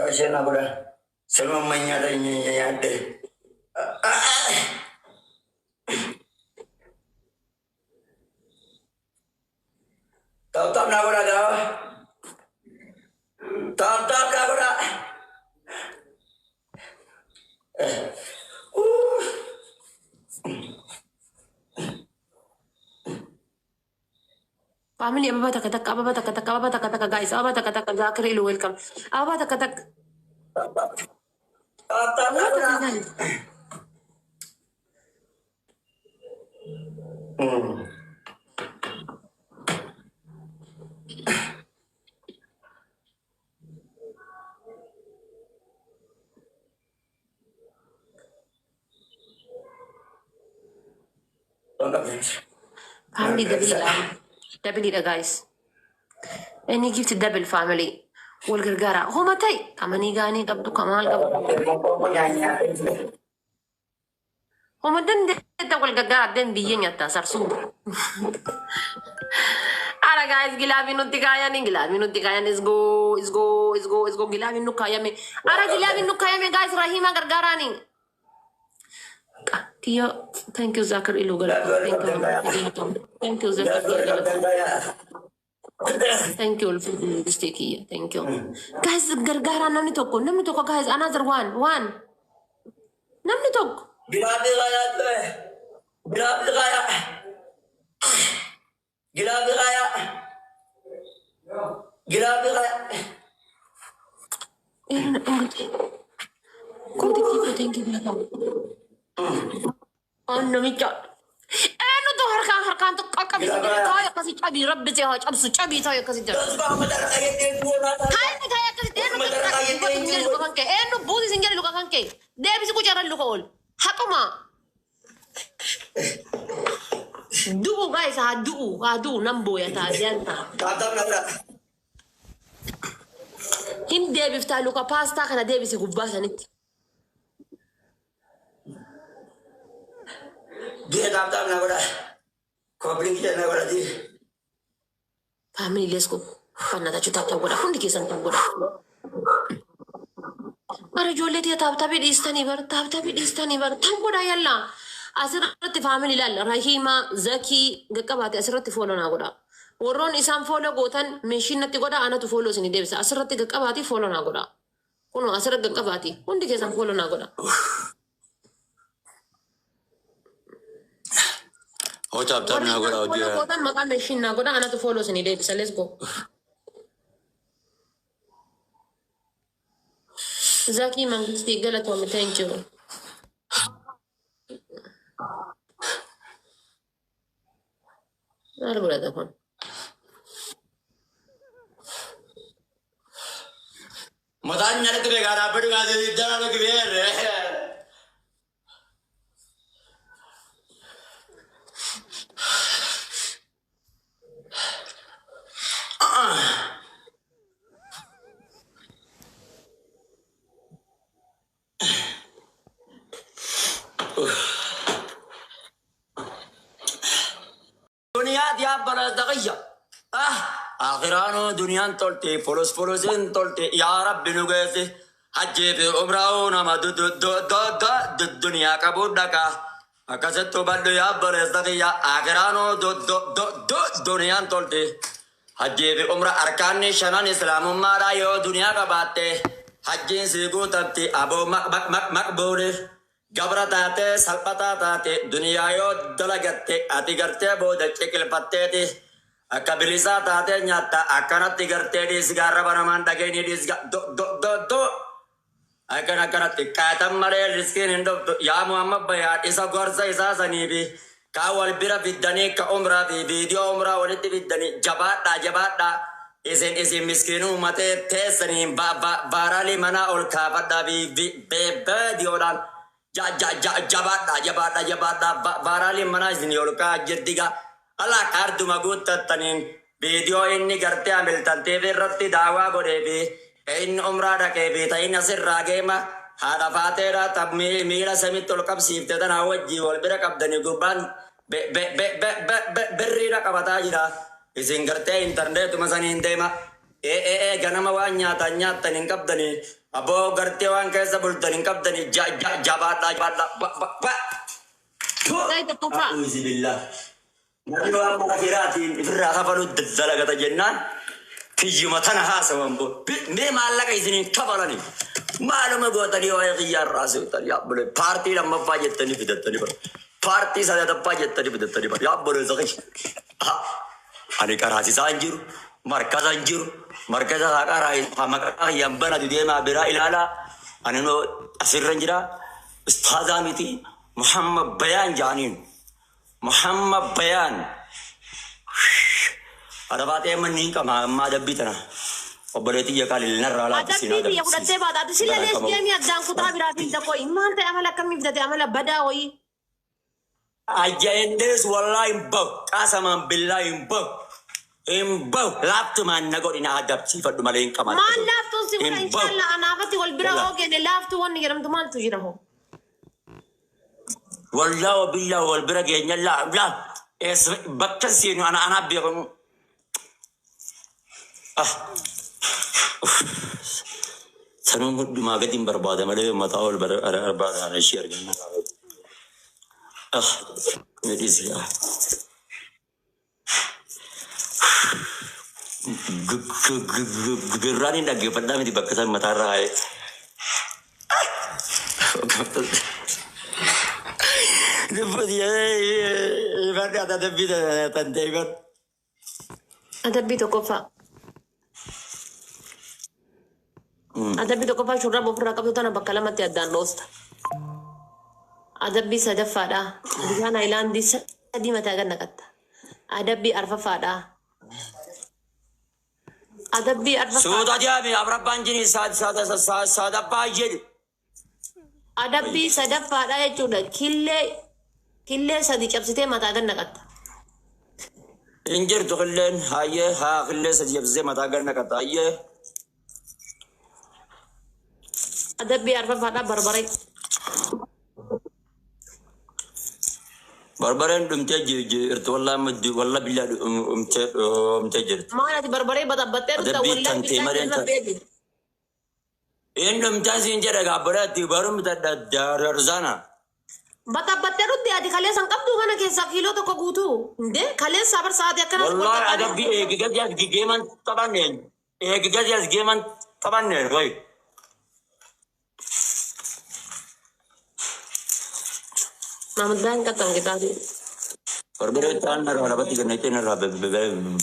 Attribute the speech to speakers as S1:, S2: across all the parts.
S1: Isheen na godha. Silma ammayyaa ta'e nyaadde. Tap tap naa godha gaafa. Tap tap naa godha.
S2: Family, ababa takka takka, ababa takka takka, ababa takka takka, guys, ababa takka takka. Zakir Ilu, welcome. Ababa takka takka.
S1: Tap tap
S2: Ababa
S1: naa
S2: takka,
S1: godha.
S2: guys. Family, double dha. Double dha, guys. Any gift double, family. Wal gargaara. Homa ta'i. Kamanii gaanii qabdu, kamaal qabdu. Homa dandeetta wal gargaara addeen biyyee nyaattaa sarsuu. Ara guys, gilaabii nutti kaayanii, gilaabii nutti kaayan, is go, is go, is go, is go, gilaabii nu kaayame. Ara gilaabii nu kaayame, guys, Rahima gargaaraani. Tiyyo, thank you, Zakir Ilu galatoom. Thank you. Thank you, Zakir galatoom. Thank you, ulfin kiyya. Thank you. Guys, gargaaraa namni tokko, namni tokko, guys, another one, one. Namni tokko.
S1: Gilaabii qaayaa ture. Gilaabii qaayaa. Gilaabii qaayaa. Gilaabii qaayaa.
S2: Eenyu na dhungate? Gootitti koo, thank you, galatoom. On namicha. Eenyutu harkaan tokko qaqqabi si jedhe? Taa'ee akkasii cabii, rabbi si haa cabsu, cabii, taa'ee akkasii jedhe. Taa'ee taa'ee akkasii eenyu buuti sin jedhe luka kan kee, eenyu buuti sin jedhe luka kan kee, deebisi qucarra luka ol haquma du'u, guys, haa du'u, haa du'u, nan booya taasiyaan ta'a.
S1: Tap tap naa godha.
S2: Hin deebiftaa luka paastaa kana, deebisi gubbaa sanitti.
S1: Diya, tap tap naa godha. Copy link naa godha diya.
S2: Family, let's go. Fannatachuu tap tap godha, hundi keessan tap godha. Bara ijoollee tiyya, tap tapii dhiistanii bar, tap tapii dhiistanii bar, tap godha yallaa. Asirratti family laal, Rahima Zakii gaqqabaate asirratti follow naa godha. Warroon isaan follow gootan meeshiin natti godha, anatu follow isinii deebisa. Asirratti gaqqabaati follow naa godha. Kunoo asirratti gaqqabaati hundi keessan follow naa godha.
S1: Hoo, tap tap
S2: Warri
S1: naa godha
S2: isaan follow
S1: hojii.
S2: gootan maqaa meeshiin naa godha, anatu follow isinii deebisa. Let's go. Zakii Mangistii galatoomi, thank you. Maal godhata kun?
S1: Mataan nyaata beekaa dhaabbatu kaasee jala gibeerre. Duniyaa diyaa bareeda. Ah, akhiraanoo duniyaan tolte, folos folosiin tolte, yaa Rabbi nu geessi. Hajjii fi umraa nama duniyaa qabu dhaqa. Akkasitti hubadhu yaa bareeda kiyya, akhiraanoo duniyaan tolte. Hajjii fi umra arkaanni shanan islaamummaadha, yoo duniyaa qabaatte hajjiin sii guutamti, aboo maqbuuli. Gabra taate, salphataa taate, duniyaa yoo dalagatte ati gartee booda ciqilfatteeti. Akka bilisaa taatee nyaatta, akkanatti gartee dhiisgaa, arraba namaan dhageenii dhiisgaa, do do do do. Akkana akkanatti qaatan malee riskiin hin dhuftu. Yaa Muhammad Bayaan isa gorsa isaa sanii fi kaa wal bira fiddanii, ka umraa fi viidiyoo umraa walitti fiddanii, jabaadhaa, jabaadhaa. Isin miskiinuu matee teessanii viral manaa ol kaafadhaa fi viidiyoodhaan jabaadhaa, jabaadhaa, jabaadhaa, viral manaa isin ol kaa jirtiga. Alaa kaarduma guuttattaniin viidiyoo inni gartee Hamiltan TV irratti daawaa godhee fi inni umraa dhaqee fi ta'in asirraa geema haadha faateedha ta miila samitti ol qabsiifte tanaa wajjii wal bira qabdanii, gurbaan birriidha qabataa jira. Isin gartee intarneetuma saniin deema. Ee ee ee, ganama waan nyaatan nyaattan hin qabdanii. Aboo gartee waan keessa bultan hin qabdani jabaadhaa jabaadhaa ba ba ba.
S2: Ta'e tokkoffaa.
S1: A'uuzu billah. Namni waan mana firaatiin ifirraa kafaluu dalagata jennaan kiyyuma tana haasawan bo. Mee maallaqa isiniin kafalani. Maaluma gootanii waa'ee kiyyaarraa seetan yaa bule paartii lammaffaa jettanii fidattanii bara. Paartii sadaffaa jettanii fidattanii bara. Yaa bule zakki. Ani qaraasisaa hin jiru. Markaza hin jiru. Markaza haa qaraa maqaa kiyyaan banatu deemaa biraa ilaalaa. Ani noo asirra hin jira. Ustaazaa miti. Muhammad Bayaan jaaniin. Muhammad Bayaan. Arabaatee manni hin qaba ammaa adabbii tana. Obboleettii yakkaal narraa laaffisiin
S2: Adabbii biyya fudhattee baata. Ati sila lees deemii addaan kutaa biraa fi qoyi. Maal ta'e amala akkamii fidate amala badaa wayii.
S1: Ajja'indees wallaa hin bahu. Qaasamaan billaa hin bahu. Hin bahu. Laaftumaan na godhi na adabsiifadhu malee hin qaban.
S2: Maal laaftuun si godha
S1: Hin bahu.
S2: inshallah anaafatti wal bira
S1: Wallaa.
S2: oogene laaftuu wanni jedhamtu maaltu jira hoo.
S1: Wallaa wa billaa wal bira geenya laa laa. Eessa bakka seenu ana anaa beekamu. Ah. Sanuu hundumaa gadi hin barbaada malee mataa ol barbaada ishee arganna. Ah. Nidhisi. Ah. Gurraan hin dhaggeeffadhaa miti bakka san mataarra haa'e.
S2: Adabbii tokkoffaa. Adabbii tokkoffaa shurraaba ofirraa qabdu tana bakka lamatti addaan dhoosta. Adabbii sadaffaadha. Bishaan haayilaandii sadii mataa gad naqatta. Adabbii arfaffaadha. Adabbii arfaffaadha.
S1: Suuta deemi afraffaan jini sadaffaa jedhu.
S2: Adabbii sadaffaadha jechuudha. Killee killee sadi cabsitee mataa gad naqatta.
S1: Hin jirtu qilleen hayyee haa qillee sadi cabsitee mataa gad naqatta hayyee.
S2: Adabbii arfaffaadha barbaree.
S1: Barbareen dhumtee jirti wallaa walla billaa dhumtee jirti.
S2: Maal ati barbaree baxabbattee dhufta
S1: Adabbii
S2: wallaahi
S1: tantee
S2: billaa
S1: malee
S2: irra beeki.
S1: Hin dhumtee siin jedha gaabboleetti barumsa darzana.
S2: Baxabbattee dhufte ati kaleessa hin qabdu mana keessaa kiiloo tokko guutuu. Indee kaleessa bar sa'aatii akkanas
S1: Wallahi adabbii eegi gadi as geeman taphanneen eegi gadi as geeman taphanneen wayi.
S2: Maamuddaa hin qaxxan qixaati.
S1: Barbaree ta'an narraa lafatti gannatee narraa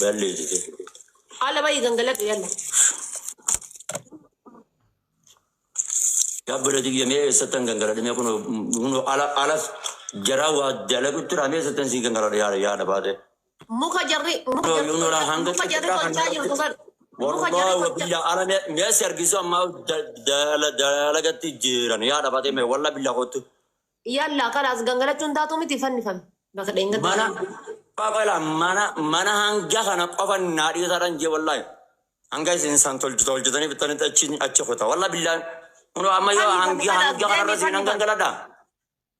S1: balleessite.
S2: Haala baay'ee gangaladhu yalla.
S1: Gaabboleetti biyya mee eessattan gangaladhe mee kun ala ala jaraa waa dalagutti raa mee eessattan sii gangaladhe yaada yaada baate.
S2: Muka jarri muka jarri
S1: Hanga
S2: muka jarri tolchaa jirtu san. Muka jarri
S1: Wallahi
S2: tolchaa.
S1: billah ala mee si argisu ammaa dalagatti jiran yaada baate mee walla billah kottu.
S2: Yalla kalaas gangalachuun taatu miti fannifame. Bakka dheengatti.
S1: Mana qofa mana mana hanga kana qofa naa dhiisaadhaan jee wallahi. Hanga isin san tolchitanii bittanitti achi achi kuta walla billah. Kun amma yoo
S2: Fannifame
S1: hanga
S2: kalaas
S1: hanga kanarra
S2: deemi
S1: seenan
S2: fannifame.
S1: gangaladha.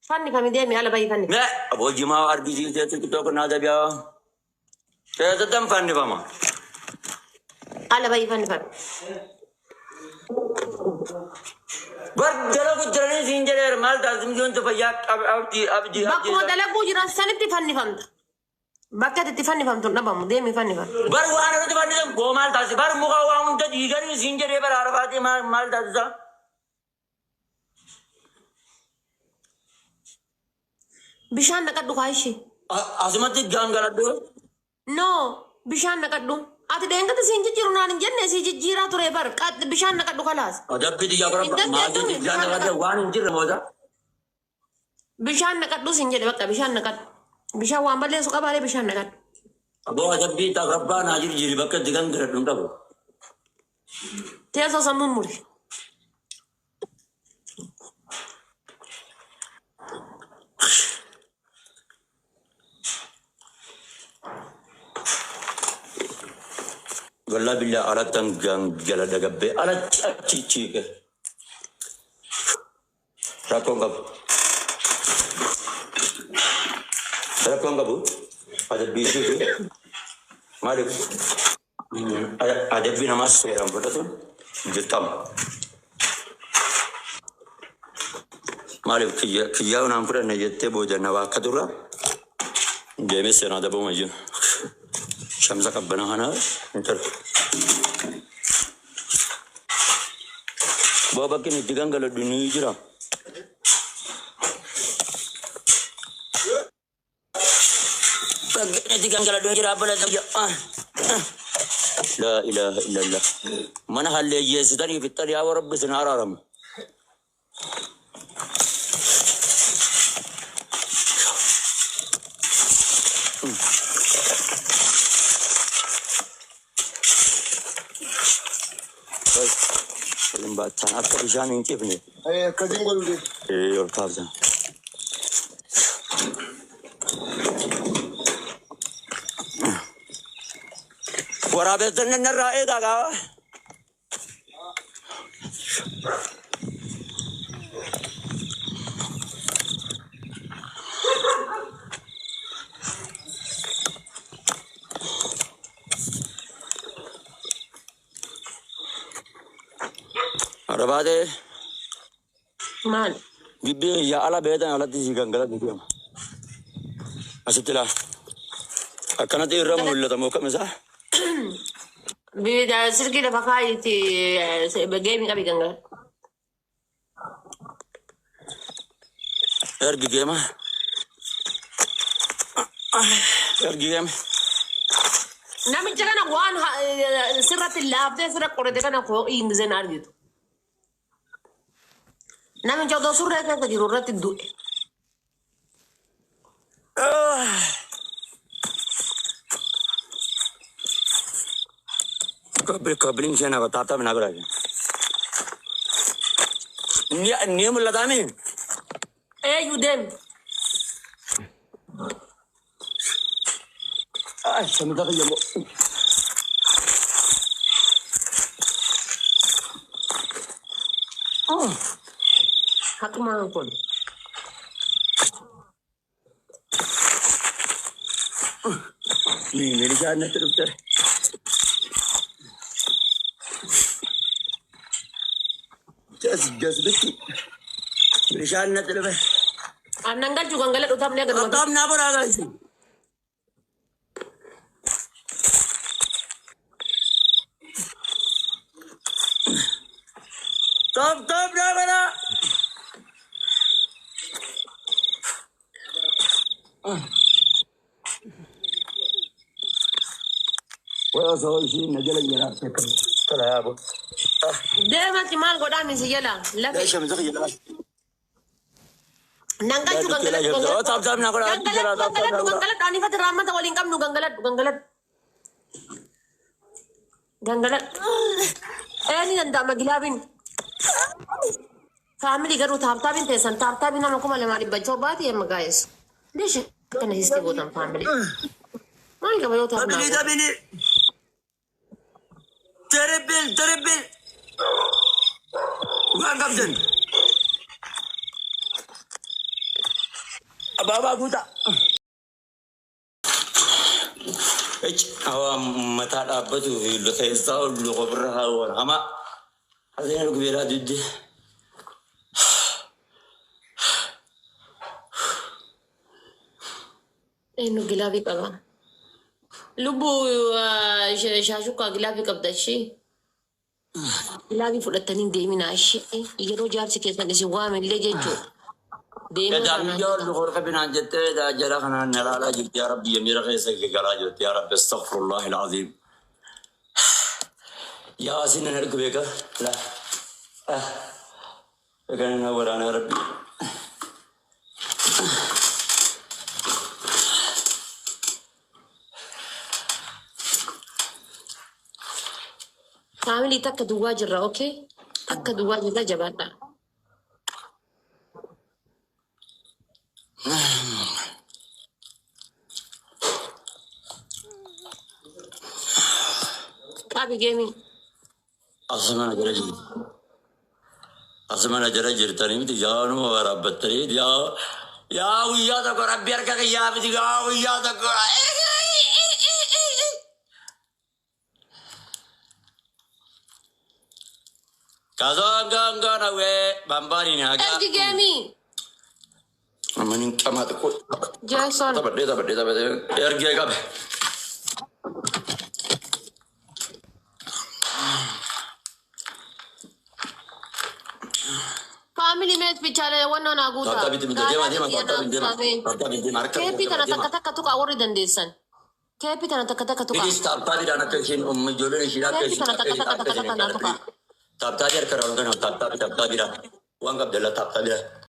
S2: Fannifame deemi haala baay'ee fannifame.
S1: Mee aboo jimaa argisiisee tiktok naa dabiyaa. Keessattan fannifama.
S2: Haala baay'ee fannifame.
S1: Bar dalagu jiranii siin jedheera maal taasifamti fayyaa abdii abdii
S2: Bakkuma
S1: abdii.
S2: dalaguu jiran sanitti fannifamta. Bakka ati itti fannifamtu hin dhabamu deemi fannifame.
S1: Bar waan irratti fannisan koo maal taasisa bar muka waan hunda diiganii siin jedhee bara arafaatee maal maal taasisa.
S2: Bishaan naqadhu kaayishee.
S1: Asumatti gangaladhu.
S2: No bishaan naqadhu. Ati dheengatti siin jijjiiru naan hin jenne si jijjiiraa ture bar bishaan naqadhu kalaas.
S1: Adabbii xiyyaa bara
S2: Hin
S1: maal
S2: dandeessu
S1: jechuun
S2: bishaan
S1: naqadhe
S2: naqadhu.
S1: waan hin jirre mooza.
S2: Bishaan naqadhu siin jedhe bakka bishaan naqadhu. Bishaan waan balleessu qabaalee bishaan naqadhu.
S1: Aboo adabbii xabrabbaa naa jijjiiri bakka itti gangaladhu hin qabu.
S2: Teessoo sammuun muri.
S1: Wallaa billaa alattan gangaladha gabbee alatti achi chiike. Rakkoon qabu. Rakkoon qabu. Adabbii ishiiti. Maaliif adabbii namaa seeraan fudhatuun dirqama. Maaliif kiyyaa naan fudhanne jettee booda na waa akka dura deemee seenaa daboo jiru. Shamsa qabbanaa kana hin taru. Boo bakki inni itti gangaladhu ni jira. Bakki inni itti gangaladhu ni jira abbala biyya. Laa ilaaha illallah. Mana halleeyyeessitanii fixxanii yaa rabbi isin araaramu. Waliin baattaan akka bishaan hin cifne.
S3: Akkasiin godhu deemu.
S1: Ee ol kaaftan. Waraabessan narraa eegaa gaafa. Arabaatee
S2: Maal?
S1: gibbii kiyya ala beetan alatti si gangalatu deema. Asitti laa. Akkanatti irra mul'ata moo kam isaa?
S2: Silkii lafa kaayitti geemii qabi gangaladhu.
S1: Ergi geema. Ergi geema.
S2: Namicha kana waan sirratti laaftee sirra qorate kana koo ingizeen argitu. Namicha odoo surree keessa jiru irratti du'e.
S1: Kobiliin ishee na taaptaap na bira. Ni mul'ataami.
S2: Eeyyuu deemi.
S1: Shamita kiyya moo.
S2: Haqumaan kun.
S1: Meeshaan natti dhufte. Jas jas bitti. Meeshaan natti dhufe.
S2: Aannan galchuu gangaladhu taphni agarra.
S1: Taaptaap naa bira gaasi. Taaptaap naa bira. Way osoo ishiin na jala jiraatti akkam tola yaaboo.
S2: Deematti maal godhaa misi jala lafe.
S1: Shamsa kiyya laa.
S2: Nan galchuu gangaladhu
S1: Oh, taap taap naa godhaa.
S2: gangaladhu gangaladhu gangaladhu ani fati raammata waliin qabnu gangaladhu gangaladhu. Gangaladhu. Ee ni danda'ama gilaabiin. Faamilii garuu taaptaabiin teessan taaptaabiin nama 2700 amma gaa'es. Leeshi akkana histi gootan faamilii. Maal qaba yoo taapnaa
S1: Tabili
S2: gootan.
S1: tabili. Triple triple. Waan qabdan. Abaabaa guutaa. Ech, hawa mataa dhaabbatuu fi keessaa ol ofirra hawan hamaa. Asiin argubeeraa didde.
S2: Eenyu gilaabii qaba? Lubbuu shaashukkaa gilaabii qabda ishee. Gilaabii fudhattanii deeminaa ishee. Yeroo jaarsi keessan isin waamillee jechuudha. Deemaa
S1: Daamiyyaa ol qorqa binaan jettee jala kanaan na ilaalaa jirti yaa Rabbi miira keessa galaa jirti yaa Rabbi astaghfirullah alazim. Yaa asin nan argu beeka la beeka na waraana yaa Rabbi.
S2: Faamilii takka duwwaa jirra okay? Takka duwwaa jirra jabaadha. Qabi geemii.
S1: Asuma na jala jirti. Asuma na jala jirtanii miti yaa numa waraabbattanii yaa yaa guyyaa tokko Rabbi harka kiyyaa miti yaa guyyaa tokko. Kazoongoongoon hawwee bambaaniin hagaa.
S2: Ergi geemii.
S1: Amanin qamaa xiqqoo
S2: Jason.
S1: taphadhee taphadhee taphadhee ergee qabe.
S2: Family meet bichaalee wannoo naa guutaa.
S1: Tap tapitti binte deema deema tap tapiin deema. Tap tapiin deema harka
S2: Keeppii tana
S1: deema.
S2: takka takka tuqaa warri dandeessan. Keeppii tana takka takka tuqaa.
S1: Please tap tapiidhaan akka isheen ijoolleen isheen akka
S2: Keeppii
S1: isheen
S2: tana
S1: akka
S2: takka
S1: isheen
S2: takka
S1: akka
S2: takka
S1: isheen
S2: takka naa tuqaa.
S1: Tap tapii harka irraa ol kennu tap tapii tap tapiidhaan waan qabdella tap tapiidhaan.